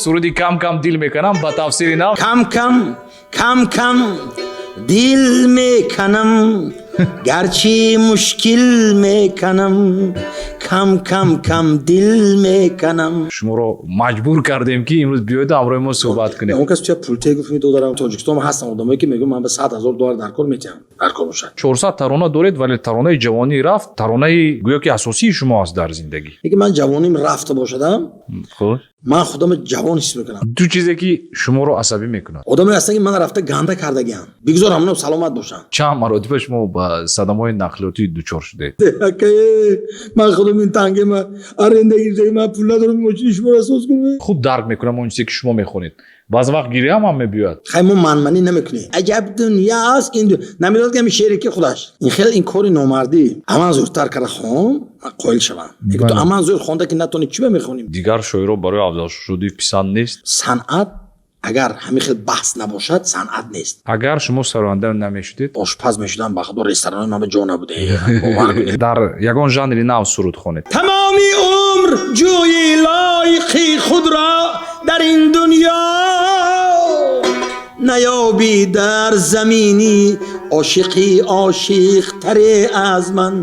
Суруди «Кам кам дил мекунам» ба тафсири нав. Кам кам, кам кам дил мекунам, гарчи мушкил мекунам, кам кам кам дил мекунам. Шуморо маҷбур кардем, ки имрӯз биёеду ҳамроҳи мо суҳбат кунед. Он кас ча пул те гуфт, медодарам. Тоҷикистон ҳастам одамое, ки мегӯям, ман ба 100 000 доллар дар кор метиҳам, дар кор бошад. 400 тарона доред, вале таронаи «Ҷавонӣ рафт» таронаи гӯё ки асосии шумо аст дар зиндагӣ. Ки ман ҷавоним рафта бошадам, ман худам ҷавон ҳис мекунам. Ду чизе, ки шуморо асабӣ мекунад? Одамое ҳастанд, ки ман рафта ганда кардагиам, бигзор ҳамоно саломат бошанд. Чанд маротиба шумо ба садамаҳои нақлиётӣ дучор шудед? Акае, ман худам ин тангема аренда гирифта, ман пул надорам мошини шуморо соз кунам. Хуб дарк мекунам он чизе, ки шумо мехонед. Баъзе вақт гиряам ҳам мебиёяд. Хай, мо манманӣ намекунем. Аҷаб дунёаст ин, намедонад, ки ҳамин шере ки худаш ин хел, ин кори номардӣ. Аман зӯртар карда хон, ман қоил шавам. Ту аман зӯр хонда, ки натонӣ, чӣ ба мехонем? Дигар шоиро барои Афзалшудиев писанд нест. Санъат агар ҳамин хел баҳс набошад, санъат нест. Агар шумо сароянда намешудед? Ошпаз мешудам. Ба худо, ресторони ман ба ҷо набуде, бовар кунед. Дар ягон жанри нав суруд хонед. Тамоми умр ҷӯи лоиқи худро дар ин дунё наёбӣ, дар заминӣ ошиқи ошиқтаре аз ман.